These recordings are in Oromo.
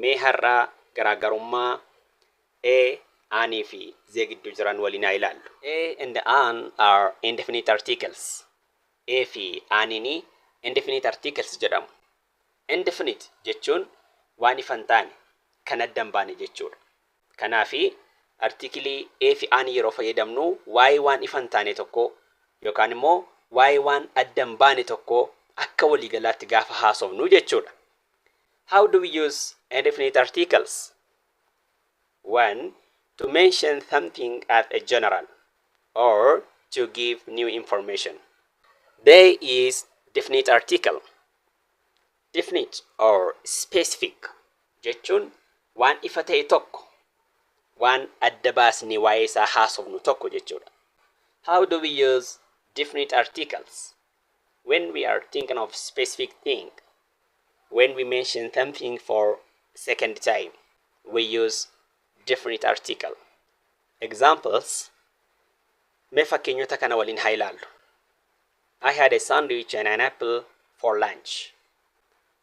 Mee har'aa garaagarummaa a, anii fi the gidduu jiran waliin haa ilaallu. A and an are indefinite articles. A fi aniin indefinite articles jedhamu. Indefinite jechuun waan ifa hin taane, kan adda hin baane jechuudha. Kanaafi article a fi an yeroo fayyadamnu waa'ee waan ifa hin taane tokko yookaan immoo waa'ee waan adda hin baane tokko akka waliigalaatti gaafa haasofnu jechuudha. How do we use indefinite articles? One, to mention something as a general or to give new information. The is definite article. Definite or specific jechuun waan ifa ta'e tokko, waan adda baasnee waa'ee isaa haasofnu tokko jechuudha. How do we use definite articles? When we are thinking of specific thing, when we mention something for second time, we use definite article. Examples: mee fakkeenyota kana waliin haa ilaallu. I had a sandwich and an apple for lunch.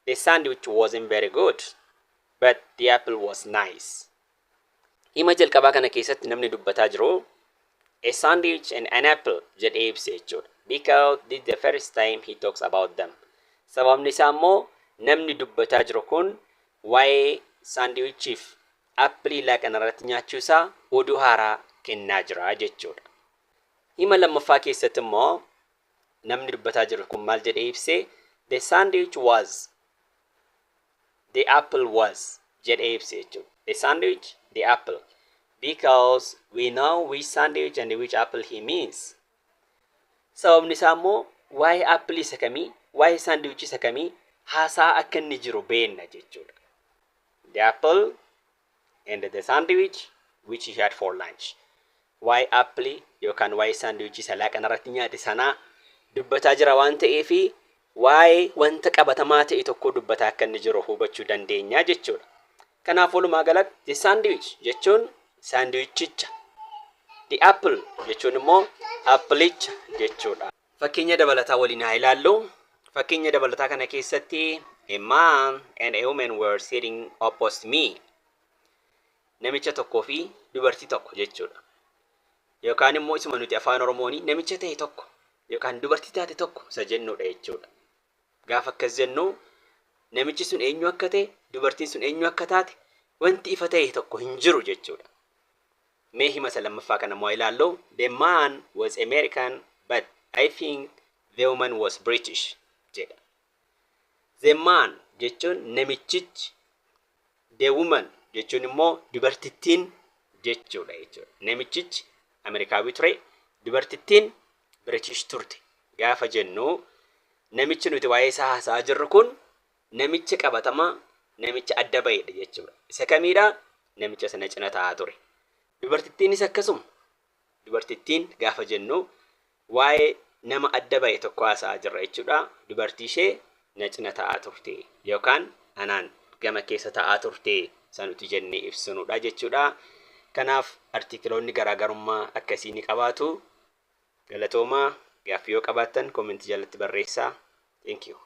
The sandwich wasn't very good, but the apple was nice. Hima jalqabaa kana keessatti namni dubbataa jiru "a sandwich and an apple" jedhee ibse jechuudha. Because this is the first time he talks about them. Sababni isaa immoo namni dubbataa jiru kun waa'ee saandiwichiif appilii laaqana irratti nyaachuu isaa oduu haaraa kennaa jira jechuudha. Hima lammaffaa keessatti immoo namni dubbataa jiru kun maal jedhee ibse? "The sandwich was", "the apple was" jedhee ibse jechuudha. The sandwich, the apple. Because we know which sandwich and which apple he means. Sababni isaa immoo waa'ee appilii isa kamii, waa'ee saandiwichii isa kamii haasaa akka inni jiru beenna jechuudha. The apple and the sandwich which he had for lunch. Waa'ee appilii yookaan waa'ee saandiwichii isa laaqana irratti nyaate sanaa dubbataa jira waan ta'eefi waa'ee wanta qabatamaa ta'e tokko dubbataa akka inni jiru hubachuu dandeenya jechuudha. Kanaaf walumaa galatti the sandwich jechuun saandiwichicha. The apple jechuun immoo appilicha jechuudha. Fakkeenya dabalataa waliin haa ilaallu. Fakkeenya dabalataa kana keessatti a man and a woman were sitting opposite me. Namicha tokkoo fi dubartii tokko jechuudha. Yookaan immoo isuma nuti afaan Oromoon namicha ta'e tokko yookaan dubartii taate tokko isa jennudha jechuudha. Gaafa akkas jennu namichi sun eenyu akka ta'e, dubartiin sun eenyu akka taate wanti ifa ta'e tokko hin jiru jechuudha. Mee hima isa lammaffaa kana immoo ilaallu. The man was American, but I think the woman was British jedha. The man jechuun namichichi, the woman jechuun immoo dubartittiin jechuudha. Namichichi Ameerikaawii ture, dubartittiin British turte. Gaafa jennu namichi nuti waa'ee isaa haasa'aa jirru kun namicha qabatamaa, namicha adda ba'edha jechuudha. Isa kamiidha? Namicha sana cina taa'aa ture. Dubartittiinis akkasuma. Dubartittiin gaafa jennu waa'ee nama adda ba'e tokko haasa'aa jirra jechuudha. Dubartii ishee na cina taa'aa turte yookaan anaan gama keessa taa'aa turte isa nuti jennee ibsinudha jechuudha. Kanaaf artikiloonni garaagarummaa akkasii ni qabaatu. Galatoomaa. Gaaffii yoo qabaattan commentii jalatti barreessaa. Thank you.